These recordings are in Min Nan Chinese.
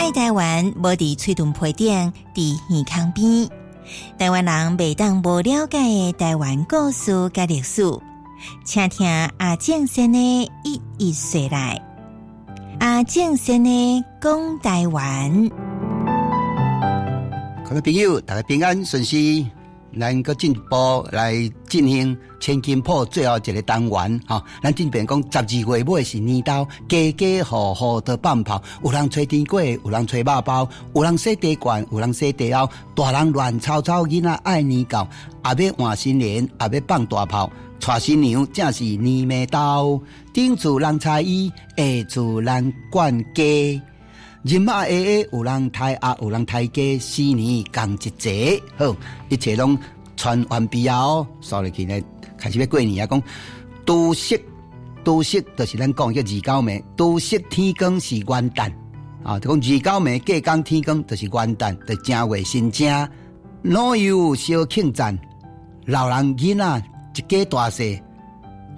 愛台灣無佇喙脣皮頂，佇耳孔邊。台灣人袂當無了解的台灣故事佮歷史，請聽阿正先的一一說來。阿正先的講台灣。各位朋友，大家平安順遂。咱閣進一步來進行千金譜最後一個單元，吼。咱這邊講12月尾是年頭，家家戶戶都放炮，有人揣甜粿，有人揣肉包，有人洗茶罐，有人洗茶甌，大人亂吵吵，囡仔愛年教，也欲換新年，也欲放大炮，娶新娘正是年暝頭，頂厝人裁衣，下厝人管家。人馬下下，有人刣鴨，有人刣雞，四年仝一齊，好，一切攏傳完畢啊！哦，煞落去呢，開始欲過年啊！講除夕，除夕就是咱講叫二九暝，除夕天光是元旦啊！就講二九暝隔工天光就是元旦，就正月新正，老幼相慶讚，老人囡仔一家大細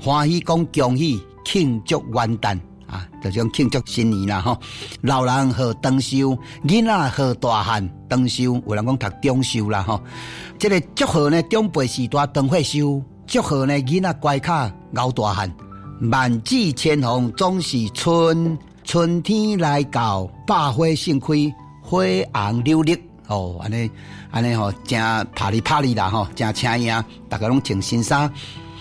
歡喜講恭喜慶祝元旦。啊，就是講慶祝新年啦，吼！老人賀長壽，囡仔賀大漢長壽，有人講讀長壽啦，吼。這个祝賀呢，長輩序大長歲壽；祝賀呢，囡仔乖巧𠢕大漢。萬紫千紅總是春，春天來到，百花盛開，花紅柳綠，哦，按呢按呢吼，誠拍哩拍哩啦，吼，誠青穎，逐家攏穿新衫。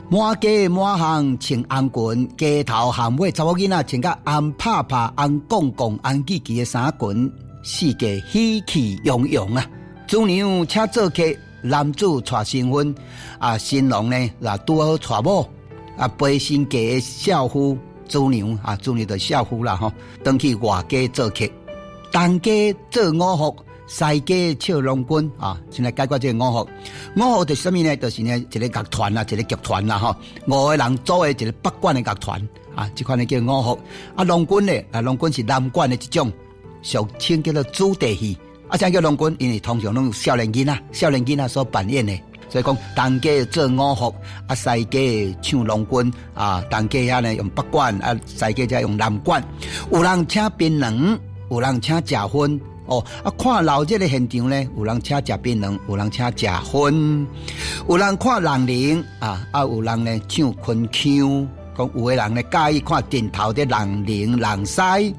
滿街滿巷穿紅裙，街頭巷尾查某囡仔穿甲紅拍拍、紅摃摃、紅吱吱的衫裙，四界喜氣洋洋啊！主娘請做客，男子娶新婚，啊，新郎呢，若拄好娶某，啊，陪新嫁的少婦主娘啊，主娘就少婦啦吼，轉去外家做客，東家做五福。西家唱郎君啊，先來解決這個五福。五福就是啥物呢？就是呢一个樂團啊，一個劇團啦吼。五個人組的一個北管的樂團啊，這款呢叫五福。啊，郎君呢，啊，郎君是南管的一種，俗稱叫做子弟戲。啊，啥叫郎君？因為通常攏少年囡仔，少年囡仔所扮演的。所以講，東家做五福，啊，西家唱郎君啊，東家遐呢用北管，啊，西家遮用南管。有人請檳榔，有人請食薰。哦，啊，看鬧熱的現場呢，有人請食檳榔，有人請食薰，有人看人龍啊，啊，有人呢唱昆腔，講有的人呢佮意看陣頭的人龍人獅，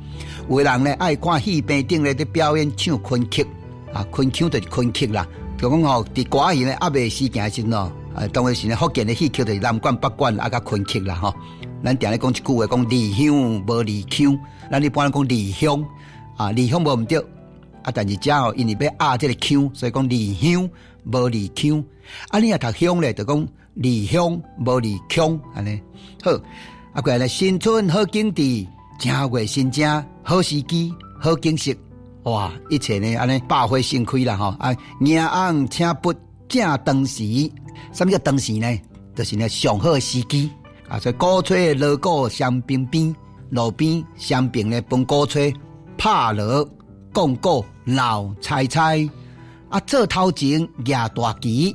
有的人呢愛看戲棚頂咧佇表演唱昆曲，啊，昆腔就是昆曲啦。就講吼，佇歌仔戲呢猶未時行的時陣哦，啊，當時呢福建的戲曲就是南管北管啊，佮昆曲啦吼。咱定咧講一句話，講離鄉無離腔，咱一般講離鄉啊，離鄉無毋對。啊！但是遮吼，因為欲押這个腔，所以講離鄉無離腔。啊，你若讀鄉咧，就講離鄉無離腔，按呢好。啊，過來咧，新春好景致，正月新正好時機，好景色。哇！一切呢，按呢百花盛開啦吼。啊，迎翁請晡正當時，啥物叫當時呢？就是呢上好的時機。啊，所以鼓吹鑼鼓雙平邊，路邊雙平咧分鼓吹拍鑼。講鼓鬧猜猜，啊，做頭前舉大旗，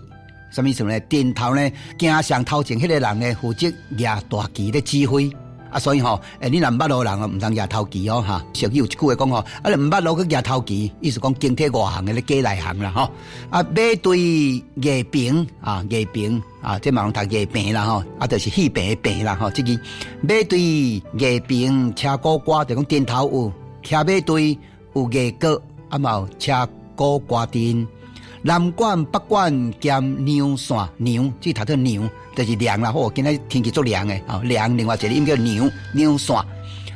啥物意思呢？陣頭呢，行上頭前彼个人呢，負責舉大旗咧指揮。啊，所以吼，欸，你若毋捌路人哦，毋通舉頭旗哦，哈。俗語有一句話講吼，啊，你毋捌路去舉頭旗，意思講經體外行的咧假內行啦，吼。啊，馬隊藝棚啊，藝棚啊，這嘛攏讀藝棚啦，吼，啊，就是戲棚的棚啦，吼。這個馬隊藝棚車鼓歌，就講陣頭有騎馬隊。有藝閣，啊嘛有車鼓歌陣，南管北管兼娘線娘，這讀做娘，就是涼啦。好，今仔天氣足涼的，哦，涼。另外一個音叫娘娘線，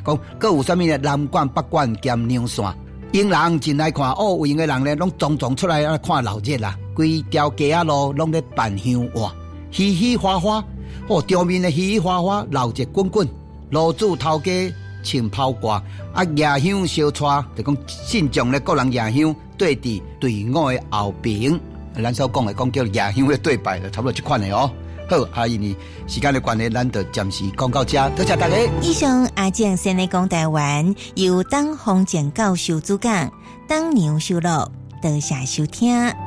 講閣有啥物呢？南管北管兼娘線，閒人進來看，哦，有閒的人呢，攏慫慫出來來看鬧熱啦。規條街仔路攏咧辦香活，嘻嘻哈哈，哦，場面咧嘻嘻哈哈，鬧熱滾滾，爐主頭家。穿袍褂，啊，舉香相帶，就講信眾咧，各人舉香對佇隊伍的後邊，咱所講的講叫舉香咧對拜，就差不多這款的哦。好，啊，因為時間的關係，咱就暫時講到這，多謝大家。以上阿正先的講台灣，由董宏正教授主講，董娘收錄，多謝收聽。